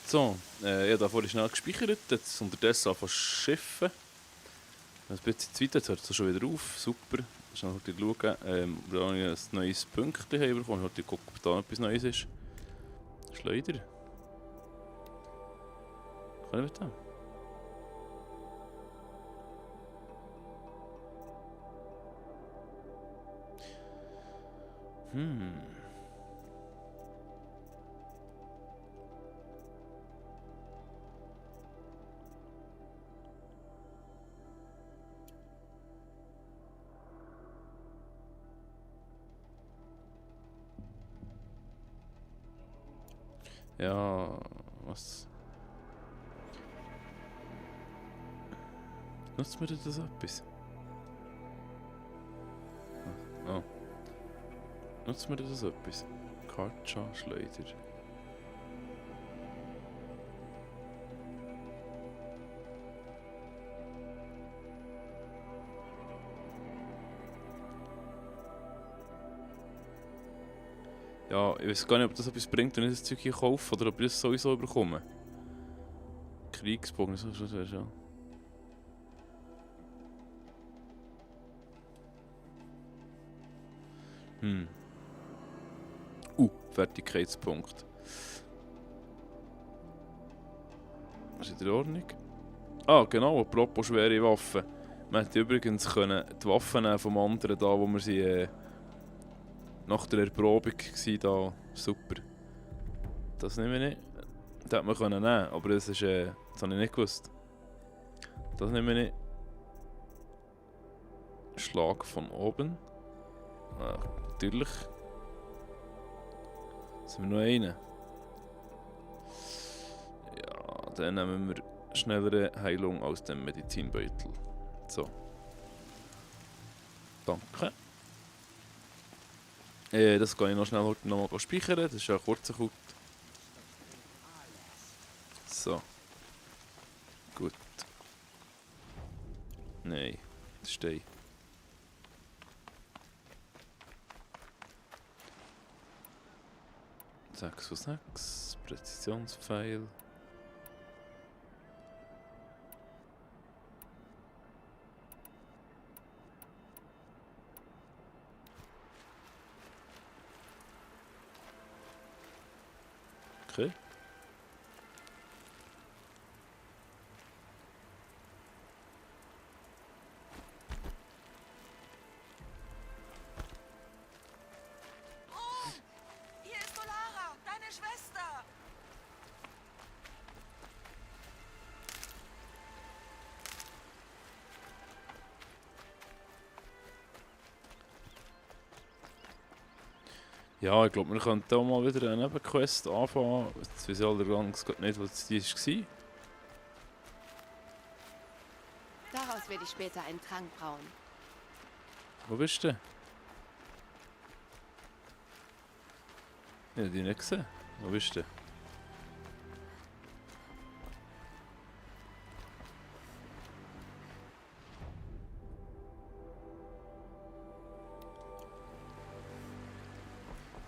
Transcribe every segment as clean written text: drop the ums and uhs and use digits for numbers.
So, ich habe da vorhin schnell gespeichert, jetzt unterdessen anfangen zu schiffen. Ein bisschen Zeit, jetzt hört es schon wieder auf, super. Schnell heute schauen, ob wir ein neues Pünktchen haben bekommen. Heute gucken, ob da etwas Neues ist. Schleuder. Kann ich mit dem? Ja, was? Nutzt mir das etwas? Ah. Nutzt mir das etwas? Kartscha, Schleuder. Ja, ich weiß gar nicht, ob das etwas bringt, wenn ich das Zeug hier kaufe oder ob ich das sowieso bekomme. Kriegsbogen, so wäre ja. Fertigkeitspunkt. Ist in der Ordnung? Ah, genau, apropos schwere Waffen. Man hätte übrigens können die Waffen nehmen vom anderen da, wo wir sie nach der Erprobung waren. Da. Super. Das nehme ich nicht. Das hätte man können nehmen, aber das ist, das habe ich nicht gewusst. Das nehme ich nicht. Schlag von oben. Natürlich. Sind wir noch einen? Ja, dann nehmen wir schnellere Heilung aus dem Medizinbeutel. So. Danke. Das kann ich noch schnell heute noch mal speichern. Das ist ja ein kurzer Kult. So. Gut. Nein. Das steht. Sechs von 6. Präzisionspfeil. Okay. Hier ist Solara, deine Schwester. Ja, ich glaube, wir könnten auch mal wieder eine Nebenquest anfangen. Jetzt weiß ich allerdings nicht, was die war. Daraus werde ich später einen Trank brauen. Wo bist du? Ich habe dich nicht gesehen. Wo bist du?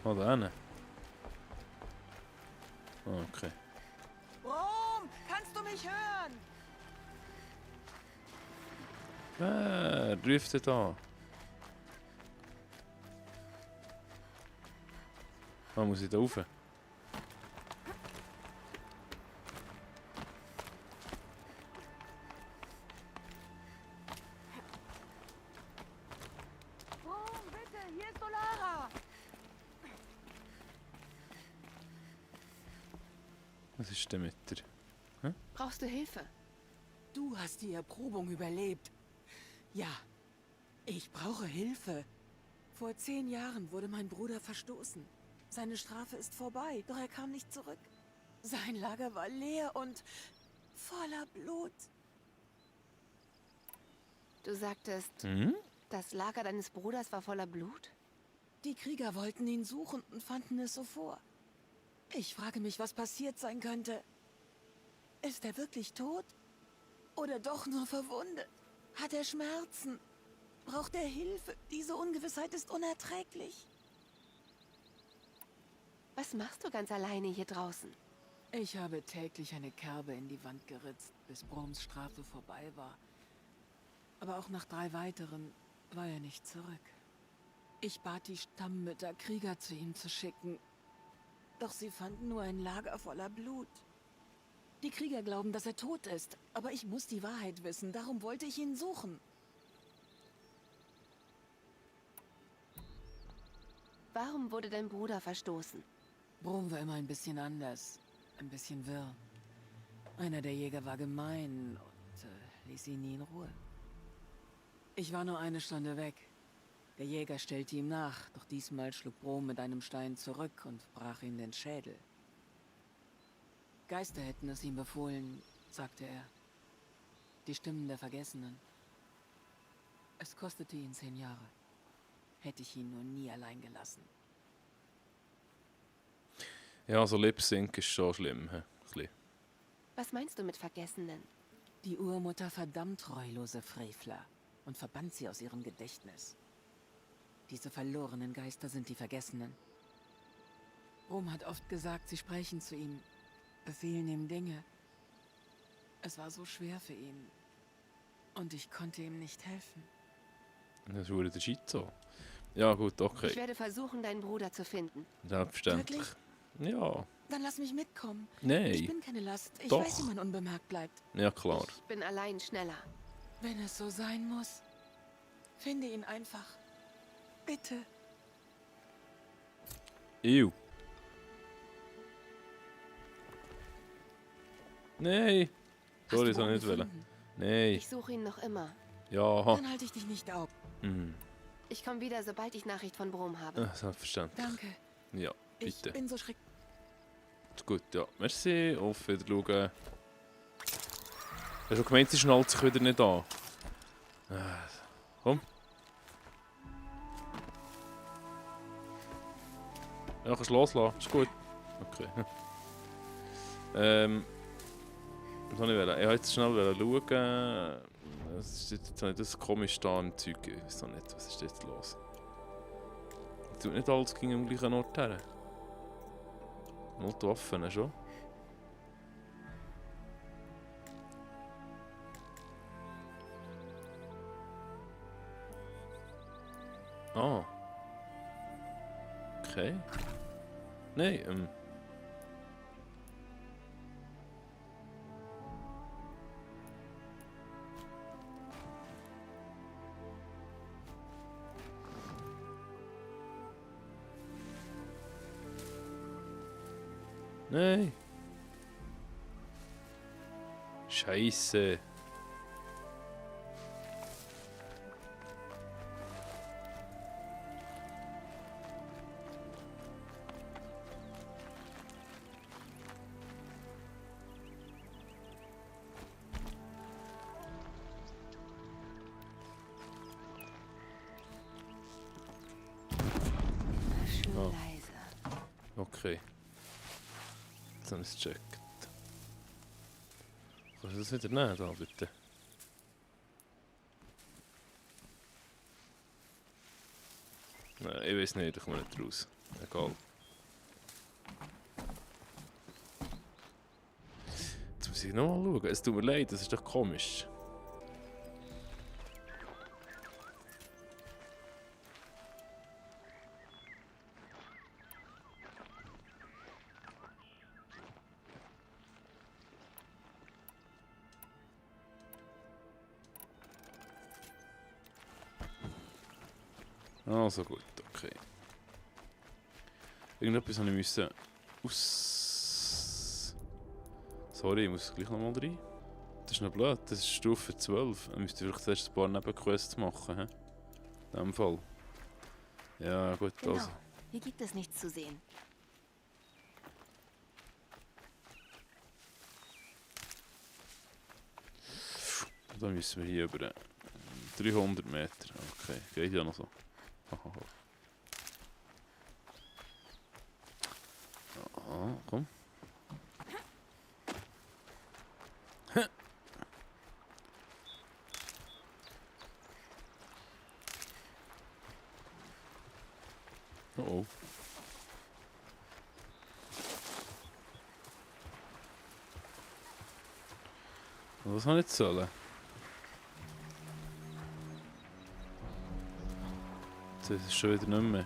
Oh, da hinten. Oh, okay. Brom, kannst du mich hören? Wer ruft da? Ah, muss ich da rauf? Brom, bitte, hier ist Solara. Was ist denn mit dir? Brauchst du Hilfe? Du hast die Erprobung überlebt. Ja, ich brauche Hilfe. Vor 10 Jahren wurde mein Bruder verstoßen. Seine Strafe ist vorbei, doch er kam nicht zurück. Sein Lager war leer und voller Blut. Du sagtest, das Lager deines Bruders war voller Blut? Die Krieger wollten ihn suchen und fanden es so vor. Ich frage mich, was passiert sein könnte. Ist er wirklich tot? Oder doch nur verwundet? Hat er Schmerzen? Braucht er Hilfe? Diese Ungewissheit ist unerträglich. Was machst du ganz alleine hier draußen? Ich habe täglich eine Kerbe in die Wand geritzt, bis Broms Strafe vorbei war. Aber auch nach 3 weiteren war er nicht zurück. Ich bat die Stammmütter, Krieger zu ihm zu schicken. Doch sie fanden nur ein Lager voller Blut. Die Krieger glauben, dass er tot ist. Aber ich muss die Wahrheit wissen, darum wollte ich ihn suchen. Warum wurde dein Bruder verstoßen? Brom war immer ein bisschen anders. Ein bisschen wirr. Einer der Jäger war gemein und ließ ihn nie in Ruhe. Ich war nur 1 Stunde weg. Der Jäger stellte ihm nach, doch diesmal schlug Brom mit einem Stein zurück und brach ihm den Schädel. Geister hätten es ihm befohlen, sagte er. Die Stimmen der Vergessenen. Es kostete ihn 10 Jahre. Hätte ich ihn nur nie allein gelassen. Ja, so Lip Sync ist schon schlimm. He? Ein bisschen. Was meinst du mit Vergessenen? Die Urmutter verdammt treulose Frevler und verbannt sie aus ihrem Gedächtnis. Diese verlorenen Geister sind die Vergessenen. Brom hat oft gesagt, sie sprechen zu ihm, befehlen ihm Dinge. Es war so schwer für ihn. Und ich konnte ihm nicht helfen. Das wurde der Schizo. Ja gut, Ich okay. werde versuchen, deinen Bruder zu finden. Selbstverständlich. Wirklich? Ja. Dann lass mich mitkommen. Ich Nein. bin keine Last. Ich Doch. weiß, wie man unbemerkt bleibt. Ja klar. Ich bin allein schneller. Wenn es so sein muss, finde ihn einfach. Bitte. Ew. Nein. Hast Sorry, du soll Brom nicht wollen. gefunden? Nein. Ich suche ihn noch immer. Ja. Dann halte ich dich nicht auf. Mhm. Ich komme wieder, sobald ich Nachricht von Brom habe. Selbstverständlich. Danke. Ja, Ich bitte. bin so schreck... Ist gut, ja. Merci. Auf Wiedersehen. Hast du schon gemeint, sie schnallt sich wieder nicht an? Komm. Ja, kannst du loslassen. Ist gut. Okay. Was soll ich wollen? Ich wollte jetzt schnell schauen. Es ist jetzt nicht das komisch da im Zeug. Ich weiß noch nicht, was ist jetzt los? Tut nicht alles ging am gleichen Ort her. Nur die Waffen schon. Ah. Okay. Nein, Nein. Scheiße. Schön Oh. leise. Okay. Jetzt haben wir es gecheckt. Kannst du das wieder nehmen, da bitte? Nein, ich weiß nicht, ich komme nicht raus. Egal. Jetzt muss ich nochmal schauen. Es tut mir leid, das ist doch komisch. Also gut, okay. Irgendetwas habe ich müssen aus... Sorry, ich muss gleich nochmal rein. Das ist noch blöd, das ist Stufe 12. Ich müsste vielleicht zuerst ein paar Nebenquests machen. He? In dem Fall. Ja gut, Genau. also. Hier gibt es nichts zu sehen. Dann müssen wir hier über 300 Meter. Okay, geht ja noch so. Ah, komm. Oh oh. Was habe ich jetzt sollen? Das ist schon wieder nicht mehr.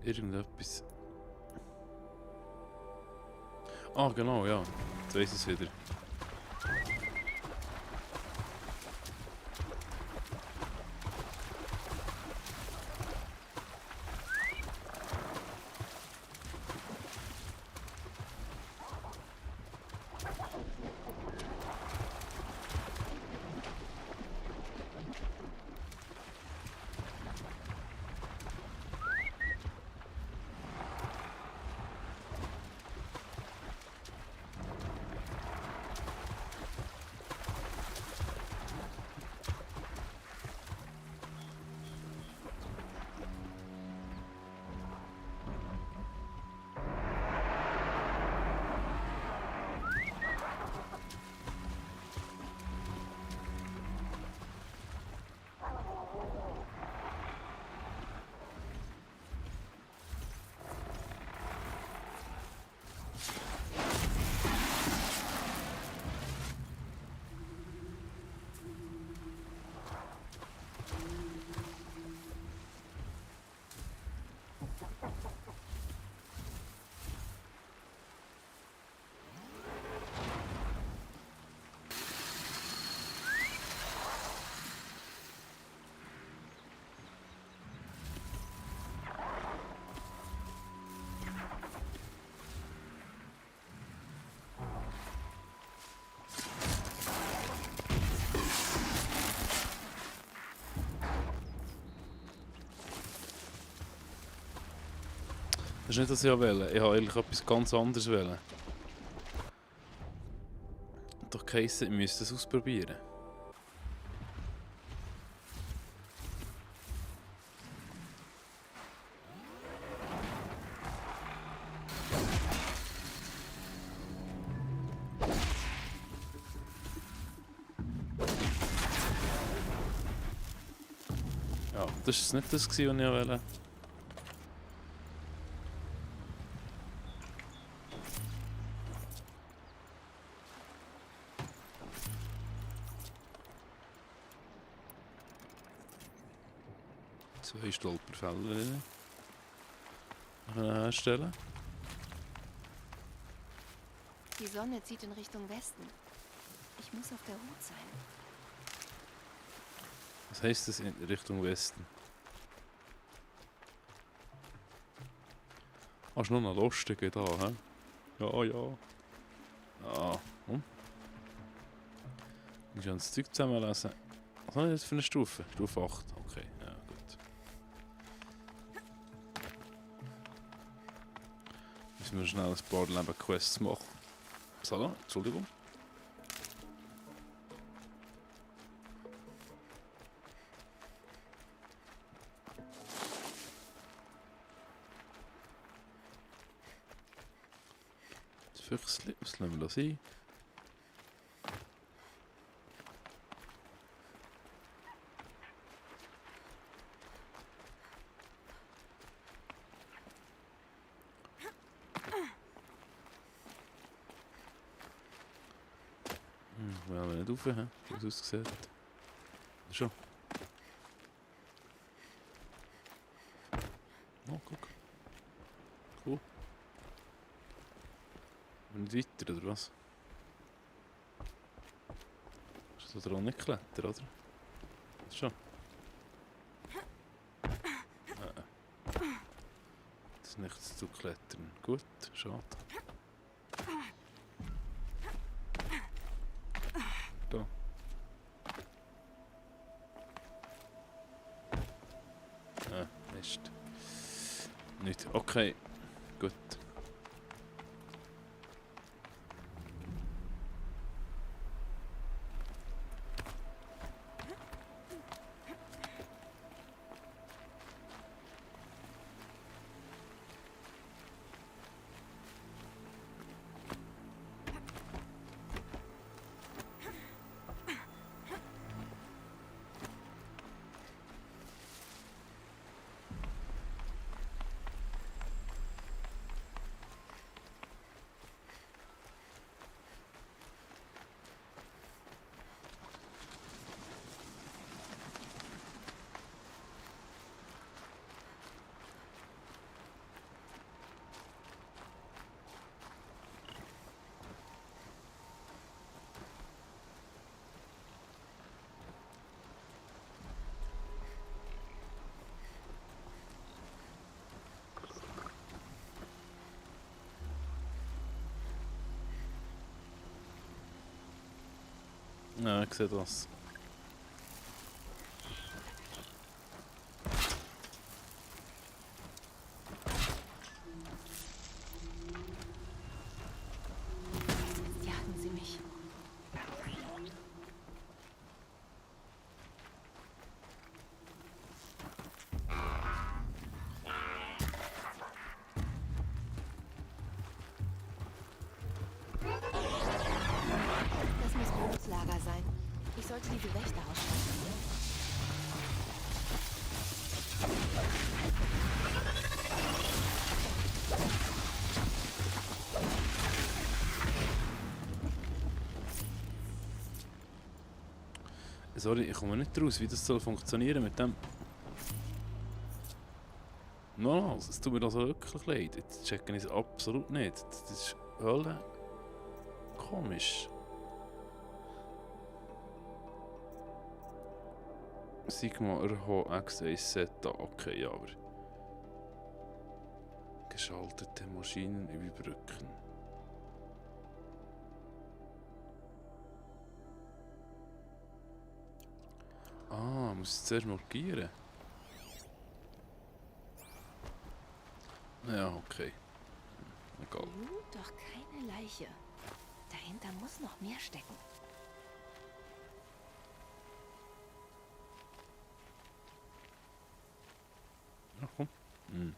Irgendetwas. Ah, genau, ja. Jetzt weiss ich es wieder. Das ist nicht, was ich wollte. Ich wollte eigentlich etwas ganz anderes. Doch geheißen, ich müsste es ausprobieren. Ja, das war nicht das, was ich wollte. Zwei Stolperfälle herstellen. Die Sonne zieht in Richtung Westen. Ich muss auf der Hut sein. Was heisst das in Richtung Westen? Hast du noch eine lustige da, hä? Ja, ja. Ah, Ich muss das Zeug zusammenlesen. Was habe ich jetzt für eine Stufe? Stufe 8. Okay, ja gut. Müssen wir schnell ein paar Nebenquests machen. So, Entschuldigung. Das Füchsli, was lassen wir sein? Wir haben nicht rauf, wie es aussieht. Schon. Oh, guck. Cool. Und weiter, oder was? Ist das da auch nicht klettern, oder? Schon. Das ist nichts zu klettern. Gut, schade. Da. Mist. Nicht. Okay. Gut. Ja, ich sehe das. Jetzt jagen sie mich. Das muss Bruns Lager sein. Ich sollte diese Wächter ausschalten. Sorry, ich komme nicht raus, wie das soll funktionieren mit dem. Nochmals, es tut mir also wirklich leid. Jetzt checken ich es absolut nicht. Das ist Hölle komisch. Sigma RH X1 Zeta, okay, aber. Geschaltete Maschinen überbrücken. Ah, muss ich zuerst markieren. Ja, okay. Egal. Doch keine Leiche. Dahinter muss noch mehr stecken. Ja, komm. Hm.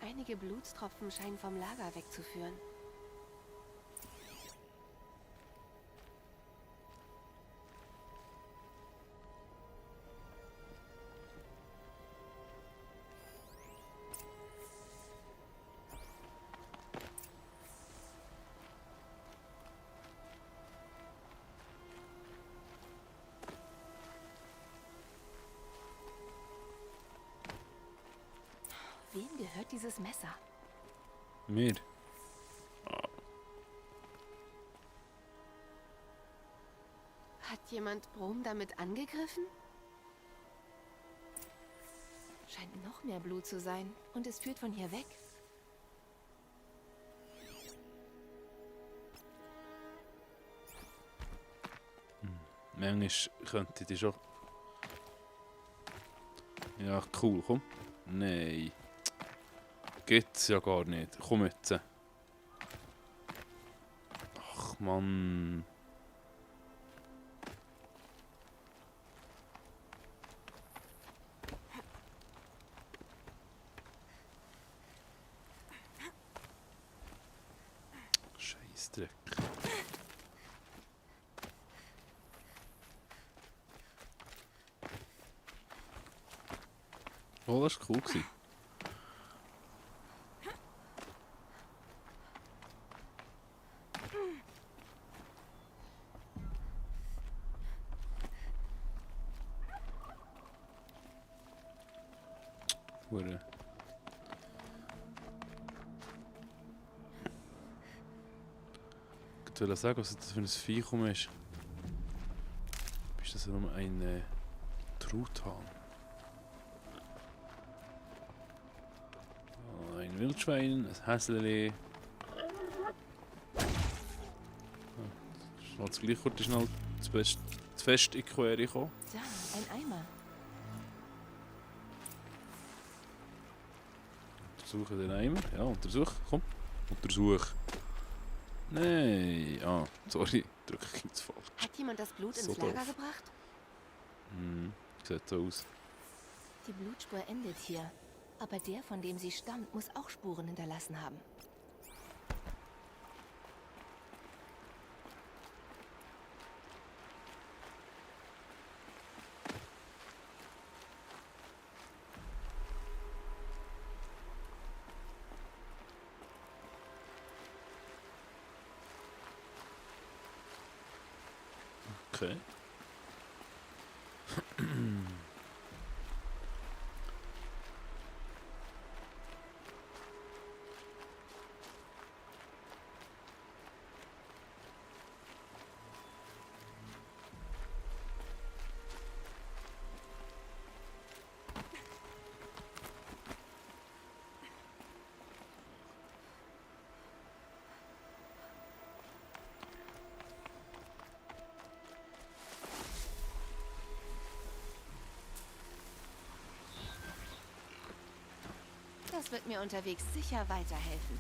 Einige Blutstropfen scheinen vom Lager wegzuführen. Wem gehört dieses Messer? Mir. Hat jemand Brom damit angegriffen? Scheint noch mehr Blut zu sein. Und es führt von hier weg. Manchmal könnte die schon. Ja, cool, komm. Nein. Geht's ja gar nicht. Komm jetzt. Ach Mann. Scheissdreck. Oh, das war cool. Hure. Ich wollte sagen, was das für ein Viech ist. Ist das nur ein Truthahn? Ein Wildschwein, ein Häsli. Jetzt gleich kurz schnell zu fest in die Quere kommen. Da, ein Eimer. Untersuche den Eimer. Ja, untersuch. Komm. Untersuch. Nein. Ah, sorry. Drücke ich jetzt falsch. Hat jemand das Blut So ins Lager doof. gebracht? Sieht so aus. Die Blutspur endet hier. Aber der, von dem sie stammt, muss auch Spuren hinterlassen haben. Okay. Das wird mir unterwegs sicher weiterhelfen.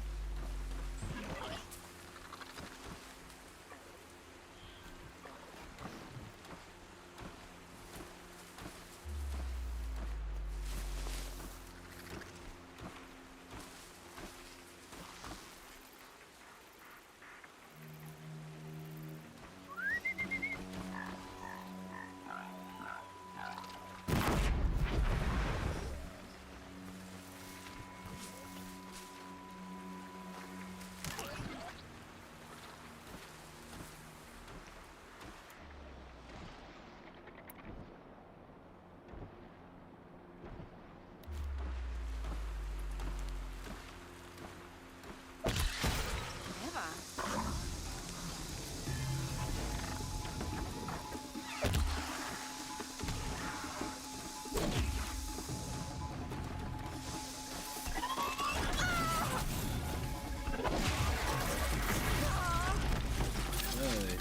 Hey.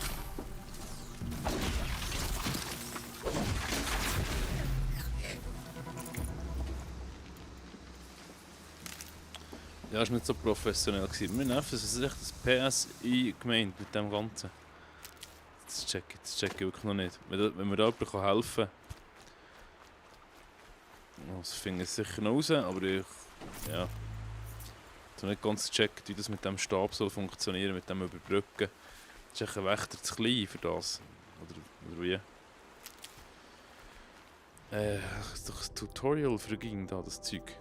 Ja, ist nicht so professionell gewesen. Mir nervt es, es ist echt ein PSI gemeint mit dem Ganzen. Das check ich wirklich noch nicht. Wenn mir da jemand helfen kann, das finde ich sicher noch raus, aber ich, ja. Ich habe nicht ganz gecheckt, wie das mit dem Stab soll funktionieren, mit dem Überbrücken. Ist echt ein Wächter zu klein für das? Oder wie? Das ist doch ein Tutorial für ging da, das Zeug.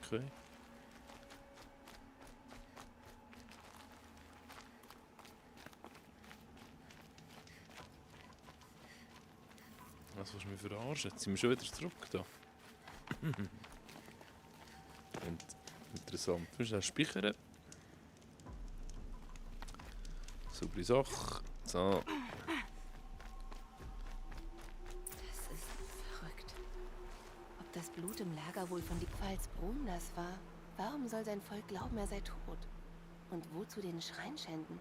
Okay. Was willst du mich verarschen? Jetzt sind wir schon wieder zurück da. Und interessant. Du musst speichern. Saubere Sache. So. Das ist verrückt. Ob das Blut im Lager wohl von Falls Brom das war? Warum soll sein Volk glauben, er sei tot? Und wozu den Schrein schänden?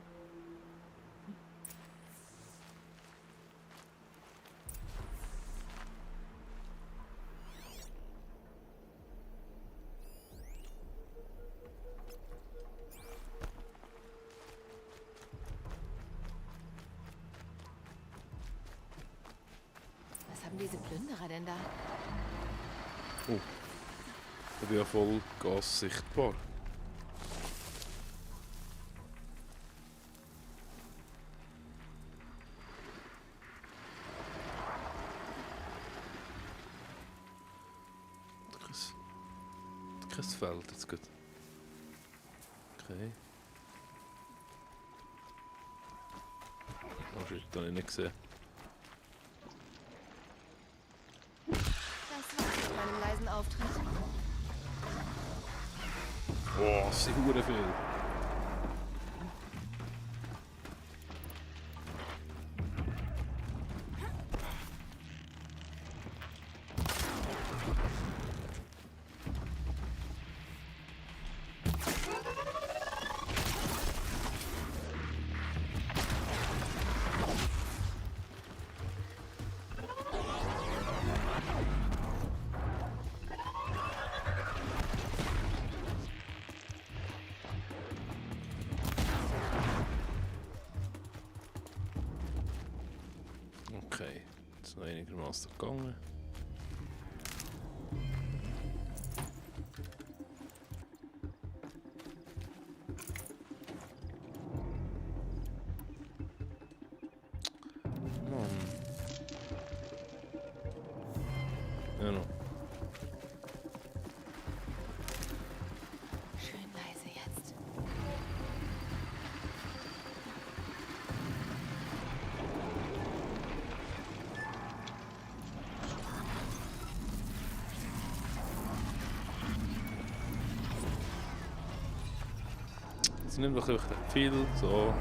Was haben diese Plünderer denn da? Oh. Da bin ja voll Gas sichtbar. Kein Feld jetzt gut. Okay. Oh shit, das habe ich nicht gesehen. Das war's mit meinem leisen Auftritt. Boah, das sind verdammt viel. Okay, jetzt noch einigermaßen gegangen. Mann. Ja noch. Schön leise jetzt. Jetzt nimmt doch einfach viel so.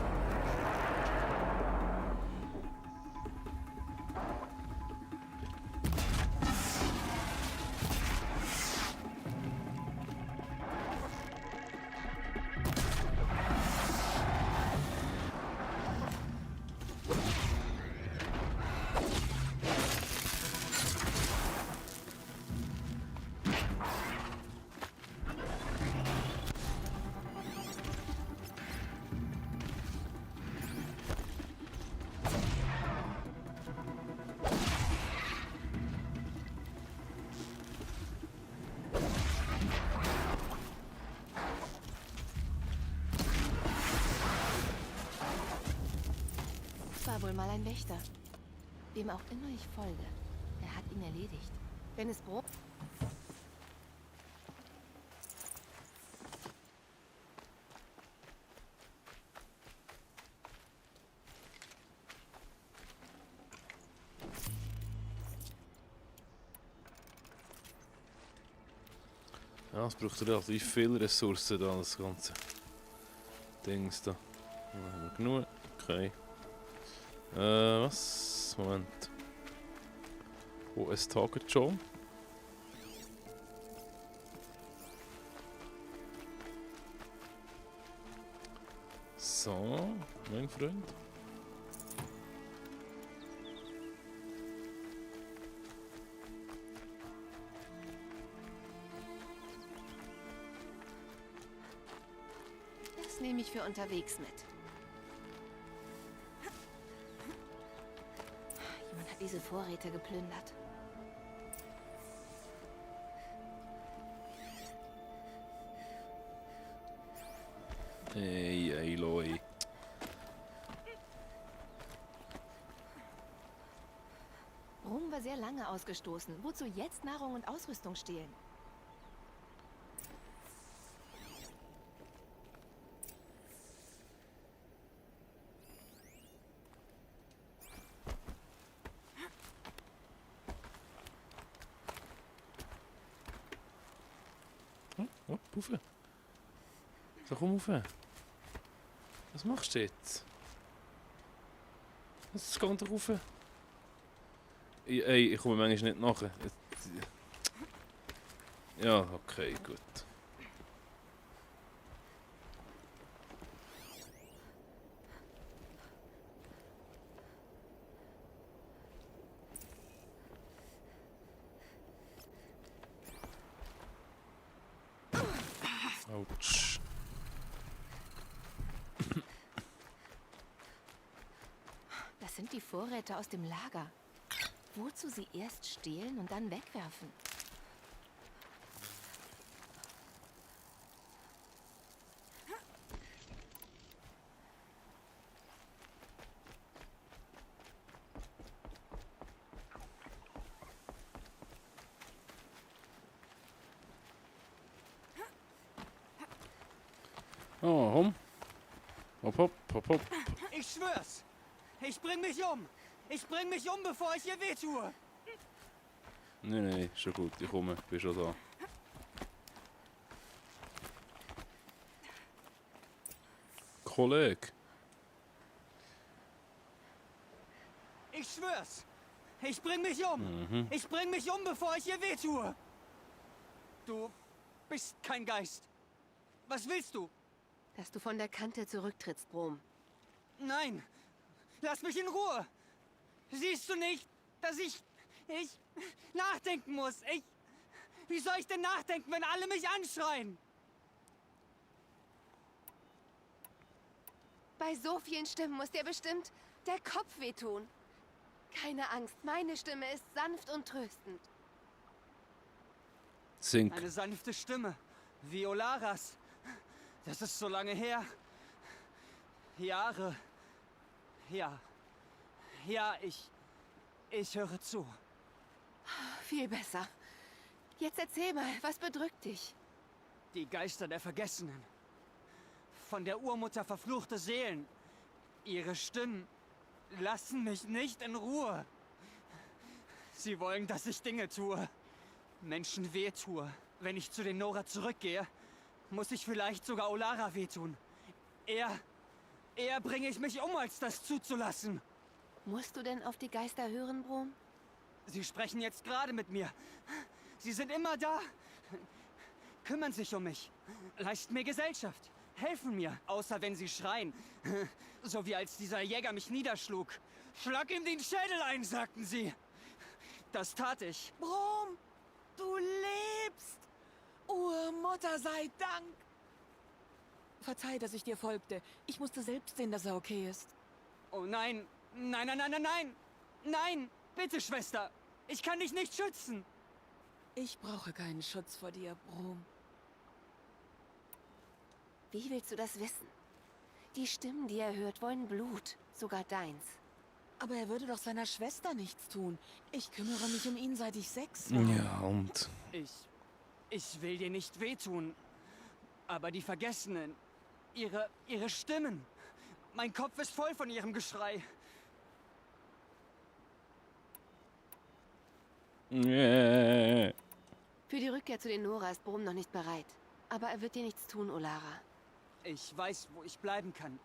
wohl mal ein Wächter. Wem auch immer ich folge, er hat ihn erledigt. Wenn es Brom... Ja, es braucht relativ viele Ressourcen da, das ganze Dings da. Da haben wir genug. Okay. Was? Moment. Wo ist Target schon? So, mein Freund. Das nehme ich für unterwegs mit. Jemand hat diese Vorräte geplündert. Ey, Loi. Brom war sehr lange ausgestoßen. Wozu jetzt Nahrung und Ausrüstung stehlen? Oh, Puffe. So, komm rauf. Was machst du jetzt? Was geht da rauf? Ich komme manchmal nicht nachher. Ja, okay, gut. Autsch. Das sind die Vorräte aus dem Lager. Wozu sie erst stehlen und dann wegwerfen? Oh, hom. Hopp, hopp, hopp, hopp. Ich schwör's! Ich bring mich um! Ich bring mich um, bevor ich ihr wehtue! Nee, schon gut, ich komme, bin schon da. Kollege. Ich schwör's! Ich bring mich um! Ich bring mich um, bevor ich ihr wehtue! Du bist kein Geist. Was willst du? Dass du von der Kante zurücktrittst, Brom. Nein! Lass mich in Ruhe! Siehst du nicht, dass ich nachdenken muss? Wie soll ich denn nachdenken, wenn alle mich anschreien? Bei so vielen Stimmen muss dir bestimmt der Kopf wehtun. Keine Angst, meine Stimme ist sanft und tröstend. Zink. Eine sanfte Stimme, wie Olaras. Das ist so lange her. Jahre. Ja, ich höre zu. Viel besser. Jetzt erzähl mal, was bedrückt dich? Die Geister der Vergessenen. Von der Urmutter verfluchte Seelen. Ihre Stimmen lassen mich nicht in Ruhe. Sie wollen, dass ich Dinge tue. Menschen wehtue. Wenn ich zu den Nora zurückgehe, muss ich vielleicht sogar Olara wehtun. Eher bringe ich mich um, als das zuzulassen. Musst du denn auf die Geister hören, Brom? Sie sprechen jetzt gerade mit mir. Sie sind immer da. Kümmern sich um mich. Leisten mir Gesellschaft. Helfen mir. Außer wenn sie schreien. So wie als dieser Jäger mich niederschlug. Schlag ihm den Schädel ein, sagten sie. Das tat ich. Brom, du lebst! Urmutter sei Dank! Verzeih, dass ich dir folgte. Ich musste selbst sehen, dass er okay ist. Oh nein. Nein! Bitte, Schwester. Ich kann dich nicht schützen. Ich brauche keinen Schutz vor dir, Brom. Wie willst du das wissen? Die Stimmen, die er hört, wollen Blut. Sogar deins. Aber er würde doch seiner Schwester nichts tun. Ich kümmere mich um ihn, seit ich 6 war. Ja, und... Ich will dir nicht wehtun. Aber die Vergessenen, ihre Stimmen. Mein Kopf ist voll von ihrem Geschrei. Für die Rückkehr zu den Nora ist Brom noch nicht bereit. Aber er wird dir nichts tun, Olara. Ich weiß, wo ich bleiben kann.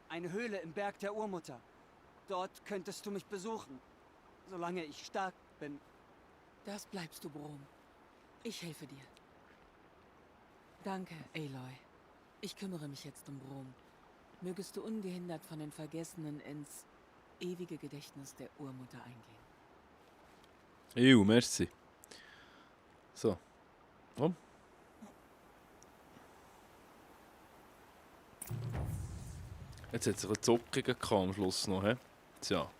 Eine Höhle im Berg der Urmutter. Dort könntest du mich besuchen, solange ich stark bin. Das bleibst du, Brom. Ich helfe dir. Danke, Aloy. Ich kümmere mich jetzt um Brom. Mögest du ungehindert von den Vergessenen ins ewige Gedächtnis der Urmutter eingehen. Merci. So. Komm. Jetzt hat es eine Zuckung am Schluss noch, hä? Tja.